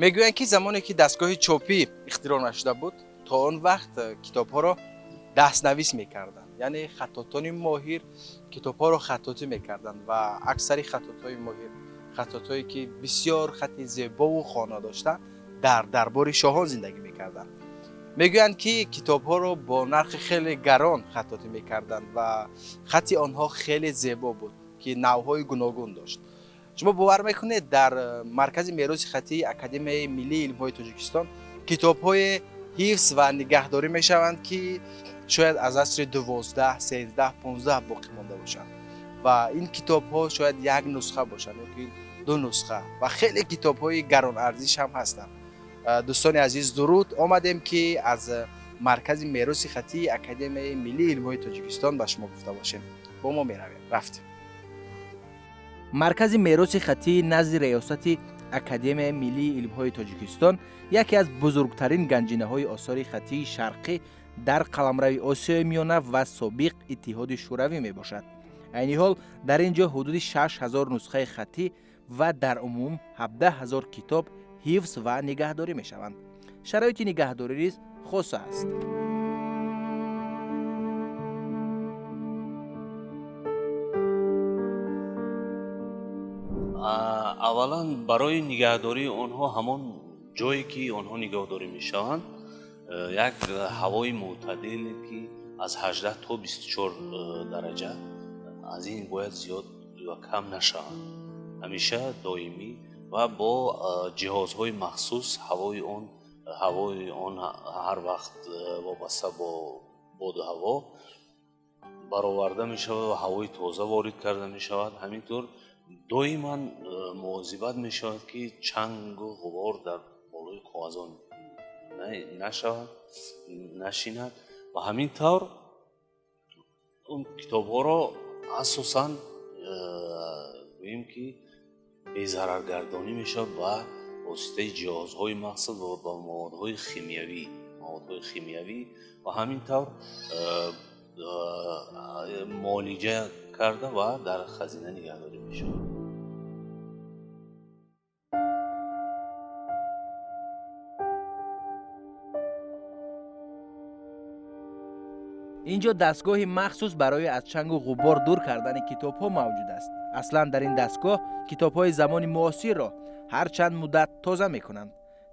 Мегӯянд, ки замоне ки дастгоҳи чопӣ ихтироъ нашуда буд, то он вақт китобҳоро дастнавис мекарданд, яъне хаттотони моҳир китобҳоро хаттотӣ мекарданд ва аксари хаттотҳои моҳир, хаттотҳое ки бисёр хати зебову хона доштанд, дар дарбори шоҳон зиндагӣ мекарданд. Мегӯянд, ки китобҳоро бо нархи хеле гарон хаттотӣ мекарданд ва хати онҳо хеле зебо буд, ки навъҳои гуногун дошт. Шумо бовар мекунед, дар маркази мероси хаттии Академияи миллии илмҳои Тоҷикистон китобҳое ҳифз ва нигаҳдорӣ мешаванд, ки шояд аз асри 12, 13, 15 боқӣ монда бошанд ва ин китобҳо шояд як нусха бошанд ё ки ду нусха ва хеле китобҳои гаронарзиш ҳам ҳастанд. Дӯстони азиз, дуруд! Омадем, ки аз маркази мероси хаттии Академияи миллии илмҳои Тоҷикистон ба шумо гуфта бошем. Бо мо меравем, рафтем. Маркази мероси хаттии назди риёсати Академияи миллии илмҳои Тоҷикистон яке аз бузургтарин ганҷинаҳои осори хаттии шарқӣ дар қаламрави Осиёи Миёна ва собиқ Иттиҳоди Шӯравӣ мебошад. Айни ҳол дар ин ҷо ҳудуди 6000 нусхаи хаттӣ ва дар умум 17 000 китоб ҳифз ва нигаҳдорӣ мешаванд. Шароити нигаҳдорӣ низ хоса аст. Аввалан, барои нигаҳдории онҳо ҳамон ҷое ки онҳо нигаҳдорӣ мешаванд, як ҳавои мӯътадиле, ки аз 18 то 24 дараҷа, аз ин бояд зиёд ва кам нашаванд, ҳамеша доимӣ ва бо ҷиҳозҳои махсус ҳавои он ҳар вақт вобаста бо боду ҳаво бароварда мешавад ва ҳавои тоза ворид карда мешавад. Ҳамин тур доиман мувозибат мешавад, ки чангу ғубор дар болои коғазон нашавад, нашинад. Ва ҳамин тавр он китобҳоро асосан гӯем, ки безараргардонӣ мешавад ба воситаи ҷиҳозҳои махсус ва ба маводҳои химиявӣ ва ҳамин тавр муолиҷа карда ва дар хазина нигаҳдорӣ мешавад. Ин ҷо дастгоҳи махсус барои аз чангу ғубор дур кардани китобҳо мавҷуд аст. Аслан дар ин дастгоҳ китобҳои замони муосирро ҳар чанд муддат тоза мекунанд.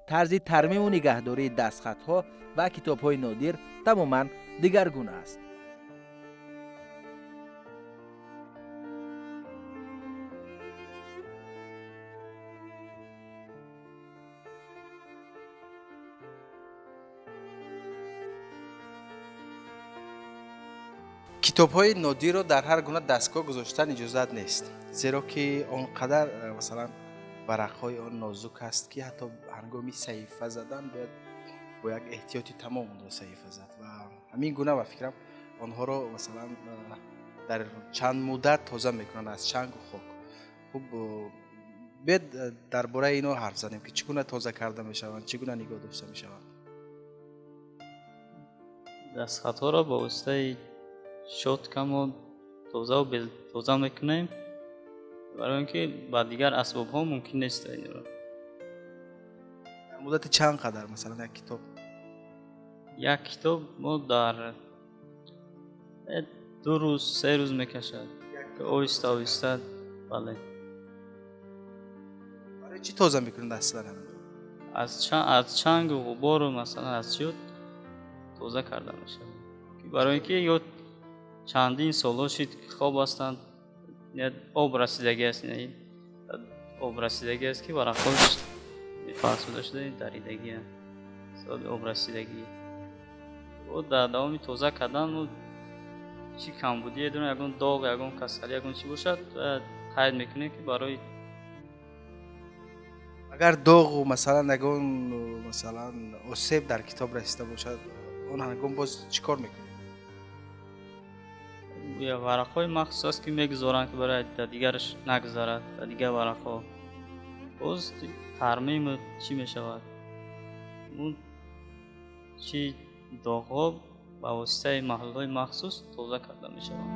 Тарзи тармиму нигаҳдории дастхатҳо ва китобҳои нодир тамоман дигаргуна аст. Китобҳои нодирро дар ҳар гуна дастгоҳ гузоштан иҷозат нест, зеро ки он қадар масалан, варақҳои он нозук аст, ки ҳатто ҳангоми саҳифа задан бояд бо як эҳтиёти тамом онро саҳифа зад. Ва ҳамин гуна, ба фикрам, онҳоро масалан дар чанд муддат тоза мекунанд аз чангу хок. Хуб, биёед, дар бораи ино ҳарф занем, ки чӣ гуна тоза карда мешаванд, чӣ гуна нигоҳ дошта мешаванд. Дастхатҳоро бо воситаи щётка мо тозаву тоза мекунем, барои он ки ба дигар асбобҳо мумкин нест инро. Дар муддати чанд қадар, масалан, як китоб? Як китоб мо дар 2 рӯз, 3 рӯз мекашад, оҳиста оҳиста, бале. Барои чӣ тоза мекунед аслан? Аз чангу ғубору, масалан, аз чиё тоза карда мешавад, барои ин ки ё чандин солҳо шид, ки хоб ҳастанд, об расидагӣ аст, об расидагӣ аст, ки варақҳош фарсуда шуда, даридагианд сабаби об расидагӣ. Дар давоми тоза кардан мо чӣ камбудие дорем, ягон доғ, ягон касалӣ, ягон чӣ бошад, қайд мекунем, ки барои Агар доғу, масалан, ягон, масалан, осеб дар китоб расида бошад, он ҳангом боз чӣ кор мекунед? Варақҳои махсус аст, ки мегузоранд, ки барои дар дигараш нагузарад, дар дигар варақҳо. Боз тармиму чӣ мешавад, чӣ доғҳо ба воситаи маҳлулҳои махсус тоза карда мешаванд.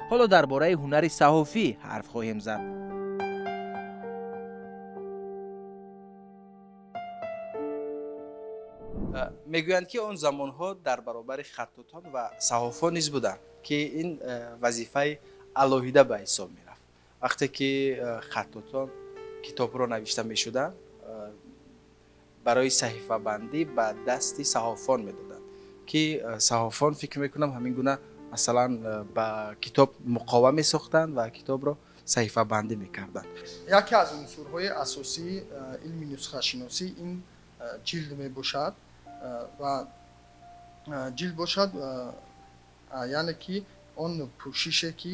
Ҳоло дар бораи ҳунари саҳофӣ ҳарф хоҳем зад. Мегӯянд, ки он замонҳо дар баробари хаттотон ва саҳофон низ буданд, ки ин вазифаи алоҳида ба ҳисоб мерафт. Вақте ки хаттотон китобро навишта мешуданд, барои саҳифабандӣ ба дасти саҳофон медоданд, ки саҳофон, фикр мекунам, ҳамин гуна масалан ба китоб муқова месохтанд ва китобро саҳифабандӣ мекарданд. Яке аз унсурҳои асосии илми нусхашиносӣ ин ҷилд мебошад ва ҷилд бошад, яъне ки он пӯшише, ки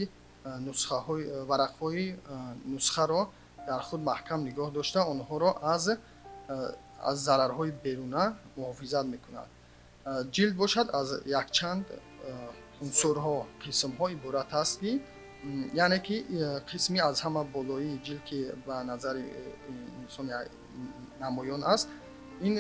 нусхаҳои варақҳои нусхаро дар худ маҳкам нигоҳ дошта, онҳоро аз зарарҳои беруна муҳофизат мекунад. Ҷилд бошад аз якчанд унсурҳо, қисмҳо иборат аст, ки яъне ки қисми аз ҳама болоии ҷилд, ки ба назари инсон намоён аст, ин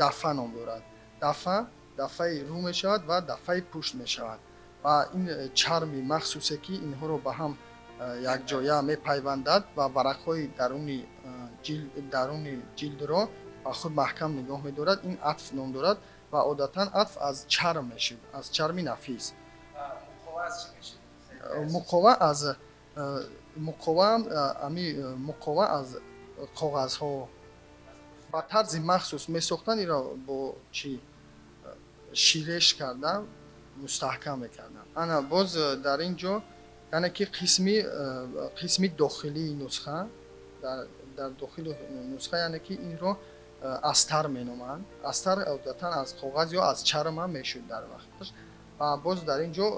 дафа ном дорад. Дафа дафаи рӯ мешавад ва дафаи пушт мешавад ва ин чарми махсусе, ки инҳоро ба ҳам якҷоя мепайвандад ва варақҳои даруни ҷилдро ба худ маҳкам нигоҳ медорад, ин атф ном дорад ва одатан атф аз чарм мешуд, аз чарми нафис. Муқова аз муқова ами муқова аз коғазҳо ба тарзи махсус месохтанд, инро бо чӣ ширеш карда мустаҳкам мекарданд. Ана боз дар ин ҷо, яъне ки қисми дохилии нусха, дар дохили нусха, яъне ки инро астар меноманд. Астар одатан аз коғаз ё аз чарм ҳам мешуд дар вақташ. Ва боз дар ин ҷо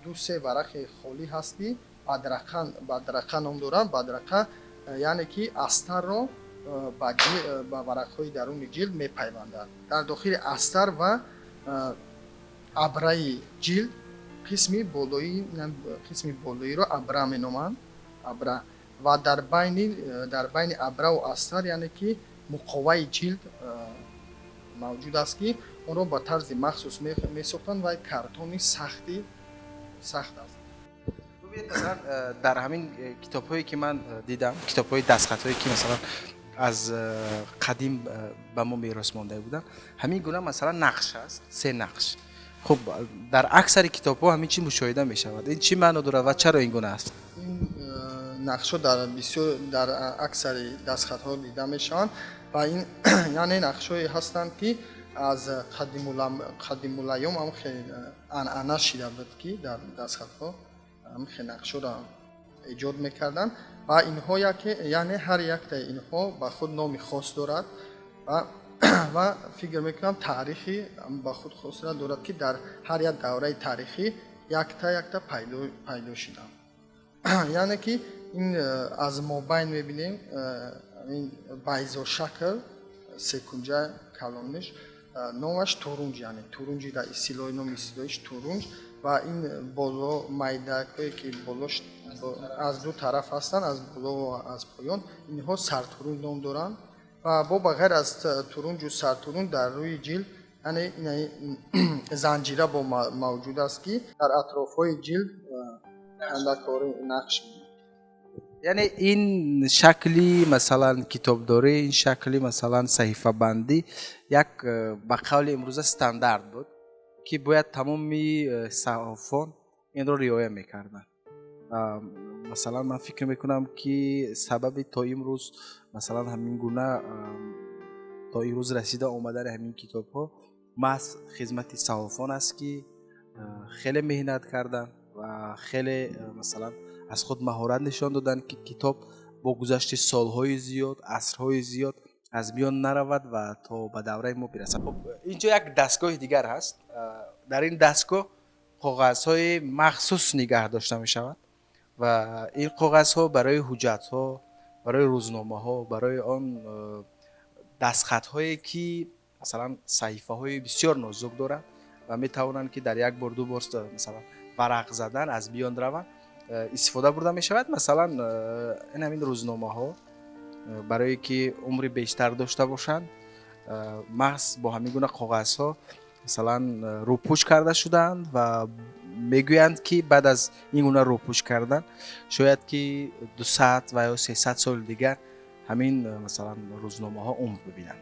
ду се варақи холӣ ҳаст, ки бадрақа ном доранд. Бадрақа яъне ки астарро ба варақҳои даруни ҷилд мепайвандад. Дар дохили астар ва абраи ҷилд қисми болоиро абра меноманд, абра, ва дар байни абраву астар, яъне ки муқоваи ҷилд мавҷуд аст, ки онро ба тарзи махсус месохтанд ва картони сахт аст. Бубинед, масалан, дар ҳамин китобҳое, ки ман дидам, китобҳои дастхатҳое, ки масалан аз қадим ба мо мерос монда буданд, ҳамин гуна масалан нақш аст, се нақш. Хуб, дар аксари китобҳо ҳамин чиз мушоҳида мешавад. Ин чӣ маъно дорад ва чаро ин гуна аст? Ин нақшҳо дар бисёр, дар аксари дастхатҳо дида мешаванд ва ин яъне нақшҳое ҳастанд, ки аз қадимулайём ҳам хеле анъана шида буд, ки дар дастхатҳо ҳам хеле нақшҳоро эҷод мекарданд ва инҳо яке, яъне ҳар яктаи инҳо ба худ номи хос дорад ва фикр мекунам, таърихи ба худ хосра дорад, ки дар ҳар як давраи таърихӣ якта якта пайдо шуданд. Яъне ки ин аз мобайн мебинем, ин байзошакл, секунҷа калониш, номаш турунҷ, яъне турунҷи дар истилоҳи, номи истилоҳиш турунҷ. Ва ин боло майдакҳое, ки болош аз ду тараф ҳастанд, аз боло ва аз поён, инҳо сартурунҷ ном доранд. Ва бо ба ғайр аз турунҷу сартурунҷ дар рӯи ҷилд, яъне занҷира бо мавҷуд аст, ки дар атрофҳои ҷилд кандакори нақш. Яъне ин шакли масалан китобдорӣ, ин шакли масалан саҳифабандӣ як ба қавли имрӯза стандарт буд, ки бояд тамоми саҳофон инро риоя мекарданд. Масалан, ман фикр мекунам, ки сабаби то имрӯз масалан ҳамин гуна то имрӯз расида омадани ҳамин китобҳо маҳз хизмати саҳофон аст, ки хеле меҳнат карданд ва хеле масалан аз худ маҳорат нишон доданд, ки китоб бо гузашти солҳои зиёд, асрҳои зиёд аз миён наравад ва то ба давраи мо бирасад. Хуб, инҷо як дастгоҳи дигар ҳаст. Дар ин дастгоҳ коғазҳои махсус нигаҳ дошта мешавад ва ин коғазҳо барои ҳуҷҷатҳо, барои рӯзномаҳо, барои он дастхатҳое, ки масалан саҳифаҳои бисёр нозук доранд ва метавонанд, ки дар як бор, ду бор масалан варақ задан аз миён раванд, истифода бурда мешавад. Масалан, ин ҳамин рӯзномаҳо барое ки умри бештар дошта бошанд, маҳз бо ҳамин гуна коғазҳо масалан рӯпӯш карда шудаанд ва Мегӯянд, ки баъд аз ин гуна рӯпӯш кардан шояд ки 200 ва ё 300 соли дигар ҳамин, масалан, рӯзномаҳо умр бибинанд.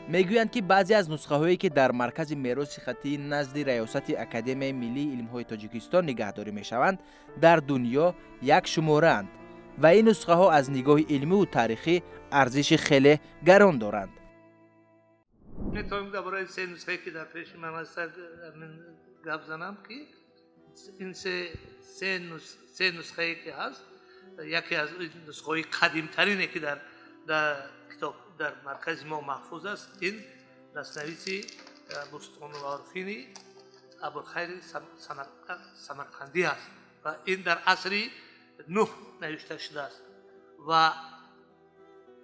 Мегӯянд, ки баъзе аз нусхаҳое, ки дар маркази мероси хаттии назди раёсати Академияи миллии илмҳои Тоҷикистон нигаҳдорӣ мешаванд, дар дунё як шумораанд ва ин нусхаҳо аз нигоҳи илмиву таърихӣ арзиши хеле гарон доранд. Метавонем дар бораи се нусхае, ки дар пеши ман аст, гап занам, ки ин се нусхае, ки ҳаст, яке аз нусхаҳои қадимтарине, ки дар китоб дар маркази мо маҳфуз аст, ин дастнависи Бустонулорифини Абулхайри Самарқандӣ аст ва ин дар асри нӯҳ навишта шудааст ва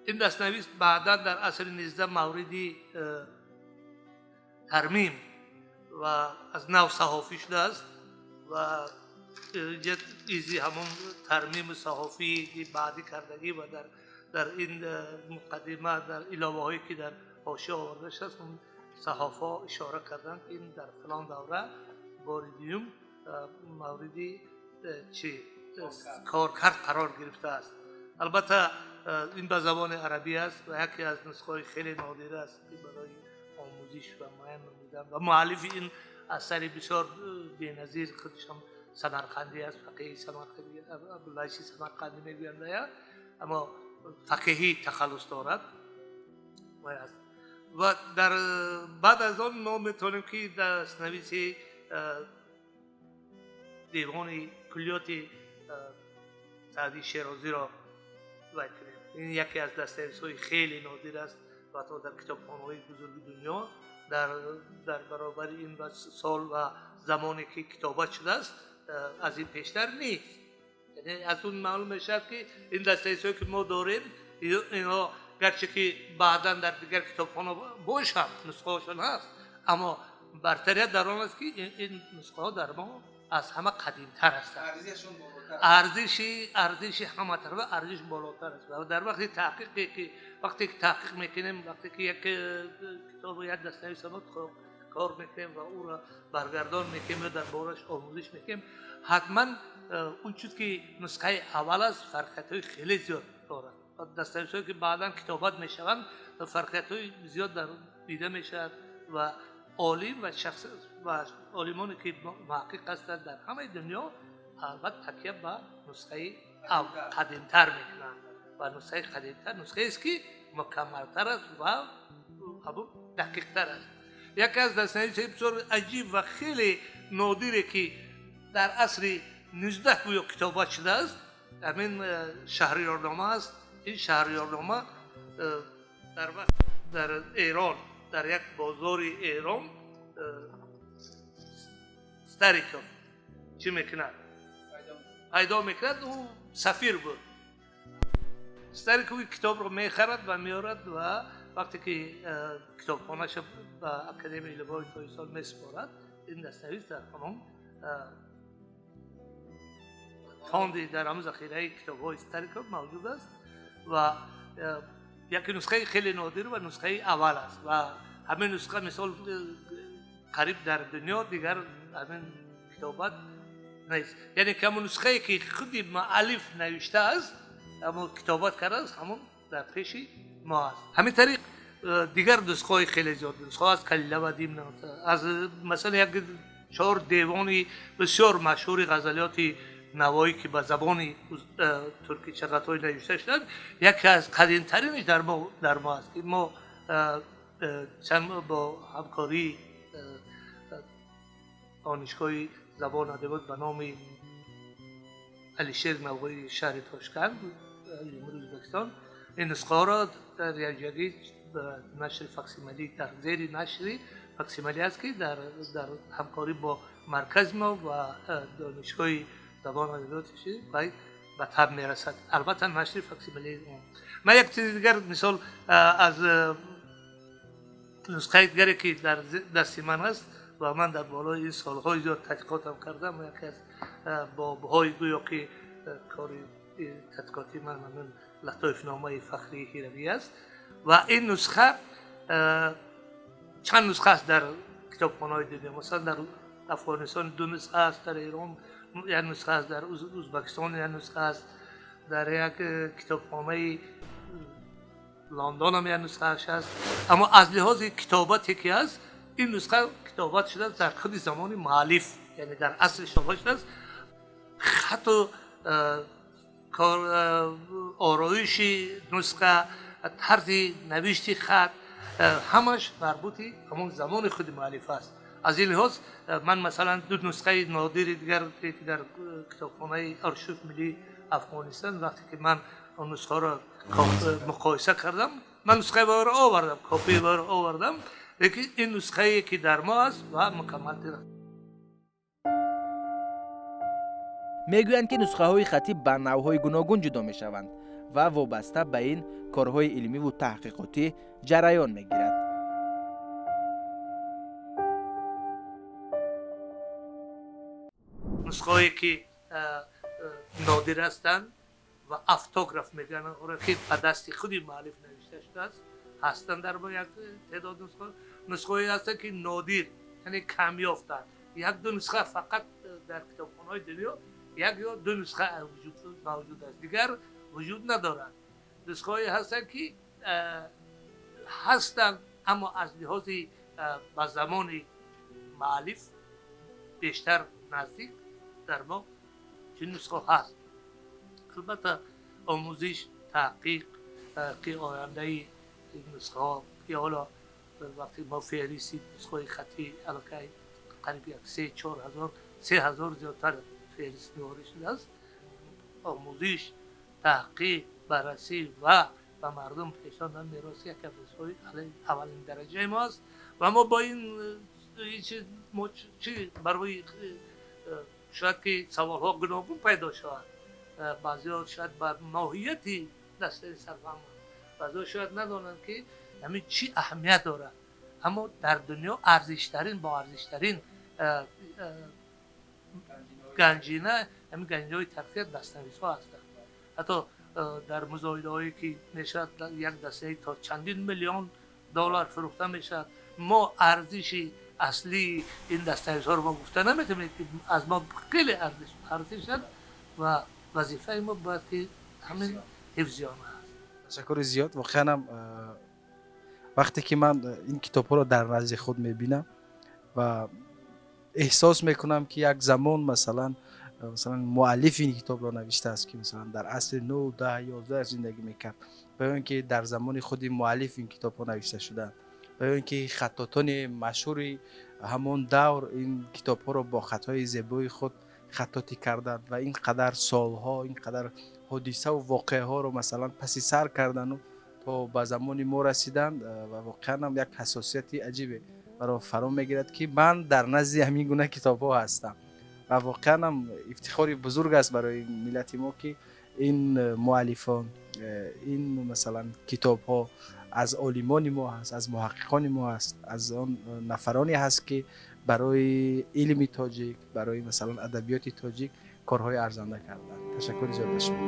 ин дастнавис баъдан дар асри 19 мавриди тармим ва аз нав саҳофӣ шудааст ва изи ҳамон тармиму саҳофии баъдӣ кардагӣ ва дар ин муқаддима, дар иловаҳое, ки дар ҳошия оварда шудааст, он саҳофҳо ишора карданд, ки ин дар фалон давра бори дуюм мавриди чи коркард қарор гирифтааст. Албатта, ин ба забони арабӣ аст ва яке аз нусхаҳои хеле нодир аст, ки барои омӯзиш ва муайян намудан ва муаллифи ин асари бисёр беназир худашам самарқандӣ аст, фақиҳи самарқандӣ, Абулайси Самарқандӣ мегӯянд, аммо фақиҳӣ тахаллус дорад аст. Ва дар баъд аз он мо метавонем, ки дастнависи девони куллиёти Саъдии Шерозиро вай кунем. Ин яке аз дастнависҳои хеле нодир аст ва ҳатто дар китобхонаҳои бузурги дунё дар баробари ин сол ва замоне, ки китобат шудааст, аз ин пештар нест. Яъне аз он маълум мешавад, ки ин дастнависҳое, ки мо дорем, инҳо гарче ки баъдан дар дигар китобхона бошанд, нусхаҳошон ҳаст, аммо бартарият дар он аст, ки ин нусхаҳо дар мо аз ҳама қадимтар ҳастанд, арзиши ҳаматарафа арзиш болотар аст. Ва дар вақти таҳқиқе ки вақте ки таҳқиқ мекунем, вақте ки як китобу як дастнависа мо кор мекунем ва ӯро баргардон мекунем ё дар бораш омӯзиш мекунем, ҳатман он чиз, ки нусхаи аввал аст, фарқиятҳои хеле зиёд дорад. Дастнависҳое, ки баъдан китобат мешаванд, фарқиятҳои зиёд дар дида мешавад ва олим ва шахс ва олимоне, ки муҳаққиқ ҳастанд дар ҳамаи дунё, албатта, такя ба нусхаи қадимтар мекунанд ва нусхаи қадимтар нусхаест, ки мукаммалтар аст ва ҳамун дақиқтар аст. Яке аз дастнависҳои бисёр аҷиб ва хеле нодире, ки дар асри 19 гӯё китобат шудааст, ҳамин Шаҳриёрнома аст. Ин Шаҳриёрнома дар вақт дар Эрон, дар як бозори Эрон Стариков чӣ мекунад, пайдо мекунад. Ӯ сафир буд. Стариков китобро мехарад ва меорад ва вақте ки китобхонаша ба Академияи илмҳои Тоҷикистон месупорад, ин дастнавис дар ҳамон фонди, дар ҳамон захираи китобҳои Стариков мавҷуд аст ва яке нусхаи хеле нодир ва нусхаи аввал аст. Ва ҳамин нусха, мисол, қариб дар дунё дигар ҳамин китобат нест. Яъне ки ҳамон нусхае, ки худи муаллиф навиштааст, ҳамон китобат кардааст, ҳамон дар пеши мо аст. Ҳамин тариқ дигар нусхаҳои хеле зиёд нусхаҳо аз Калила ва Димна, аз масалан як чор девони бисёр машҳури ғазалиёти Навоӣ, ки ба забони турки чағатоӣ навишта шуданд, яке аз қадимтаринаш дар мо аст, ки мо чанд бо ҳамкории Донишгоҳи забон адабиёт ба номи Алишер Навоии шаҳри Тошканд, Ҷумҳури Ӯзбекистон, ин нусхаҳоро дар якҷоягӣ ба нашри факсимилӣ, дар зери нашри факсимилӣ аст, ки дар ҳамкорӣ бо маркази мо ва Донишгоҳи забон адабиёти ба таб мерасад, албатта, нашри факсимилии он. Ман як чизи дигар, мисол, аз нусхаи дигаре, ки дар дасти ман аст ва ман дар болои ин солҳои зиёд таҳқиқотам кардам, яке аз бобҳои гӯё ки кори тадқиқотии ман ҳамин Латоифномаи Фахрии Ҳиравӣ аст. Ва ин нусха, чанд нусха аст дар китобхонаҳои дунё, масалан, дар Афғонистон 2 нусха аст, дар Эрон 1 нусха аст, дар Ӯзбекистон 1 нусха аст, дар як китобхонаи Лондон ҳам 1 нусхааш аст. Аммо аз лиҳози китобате ки аст, ин нусха китобат шудааст дар худи замони муаллиф, яъне дар асри шоҳ шудааст. Хату ороиши нусха, тарзи навишти хат ҳамаш марбути ҳамон замони худи муаллиф аст. Аз ин лиҳоз ман масалан 2 нусхаи нодири дигар ки дар китобхонаи аршив миллии Афғонистон вақте ки ман он нусхаро муқоиса кардам, ман нусхаи вайро овардам, копияи вайро овардам, лекин ин нусхае ки дар мо аст ва мукаммалтар аст. Мегӯянд ки нусхаҳои хатӣ ба навъҳои гуногун ҷудо мешаванд ва вобаста ба ин корҳои илмиву таҳқиқотӣ ҷараён мегирад. Нусхаҳое ки нодир ҳастанд ва автограф мегӯянд, онро ки ба дасти худи муаллиф навишта шудааст, ҳастанд дар мо як теъдод нусха. Нусхаҳое ҳастанд ки нодир, яъне камёфтанд. 1-2 нусха фақат дар китобхонаҳои дунё 1 ё 2 нусха мавҷуд аст, дигар вуҷуд надорад. Нусхаҳое ҳастанд ки ҳастанд, аммо аз лиҳози ба замони муаллиф бештар наздик дар мо чунин нусха ҳаст. Албатта омӯзиш, таҳқиқ ки ояндаи ин нусхаҳо, ки ҳоло вақте мо феҳристи нусхаҳои хатӣ аллакай қариб 3-4 ҳазор, 3 ҳазор зиёдтар феҳрист ниҳорӣ шудааст, омӯзиш, таҳқиқ, баррасӣ ва ба мардум пешондан мероси яке аз нусхаҳои аввалин дараҷаи мо аст. Ва мо бо ин чиз мо чӣ барои шояд ки саволҳо гуногун пайдо шавад, баъзеҳо шояд ба моҳияти дастаи сарфаҳманд, баъзеҳо шояд надонанд ки ҳамин чӣ аҳамият дорад, аммо дар дунё арзиштарин, боарзиштарин ганҷина ҳамин ганҷинаҳои таърихӣ дастнависҳо ҳастанд. Ҳатто дар музоидаҳое ки мешавад як дастаи то чандин миллион доллар фурӯхта мешавад, мо арзиши аслии ин дастнависҳоро мо гуфта наметавонем ки аз мо хеле арзиш аст ва вазифаи мо бояд ки ҳамин ҳифзи он аст. Ташаккури зиёд. Воқеан ҳам вақте ки ман ин китобҳоро дар назди худ мебинам ва эҳсос мекунам ки як замон масалан муаллифи ин китобро навиштааст ки масалан дар асри 9, 10, 11 зиндагӣ мекард, ва ё ин ки дар замони худи муаллиф ин китобҳо навишта шудаанд, ва ё ин ки хаттотони машҳури ҳамон давр ин китобҳоро бо хатҳои зебои худ хаттотӣ карданд ва ин қадар солҳо, ин қадар ҳодисаву воқеаҳоро масалан паси сар кардану то ба замони мо расиданд ва воқеан ҳам як ҳассосияти аҷибе маро фаро мегирад ки ман дар назди ҳамин гуна китобҳо ҳастам ва воқеан ҳам ифтихори бузург аст барои миллати мо ки ин муаллифон, ин масалан китобҳо аз олимони мо ҳаст, аз муҳаққиқони мо ҳаст, аз он нафароне ҳаст ки барои илми тоҷик, барои масалан адабиёти тоҷик корҳои арзанда карданд. Ташаккури зиёд ба шумо.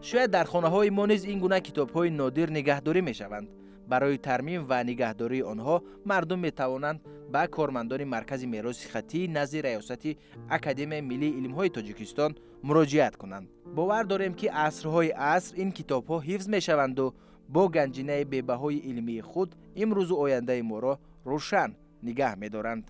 Шояд дар хонаҳои мо низ ин гуна китобҳои нодир нигаҳдорӣ мешаванд. Барои тармим ва нигаҳдории онҳо мардум метавонанд ба кормандони маркази мероси хаттӣ назди раёсати Академияи миллии илмҳои Тоҷикистон муроҷиат кунанд. Бовар дорем ки асрҳои аср ин китобҳо ҳифз мешаванду бо ганҷинаи бебаҳои илмии худ имрӯзу ояндаи моро рӯшан нигаҳ медоранд.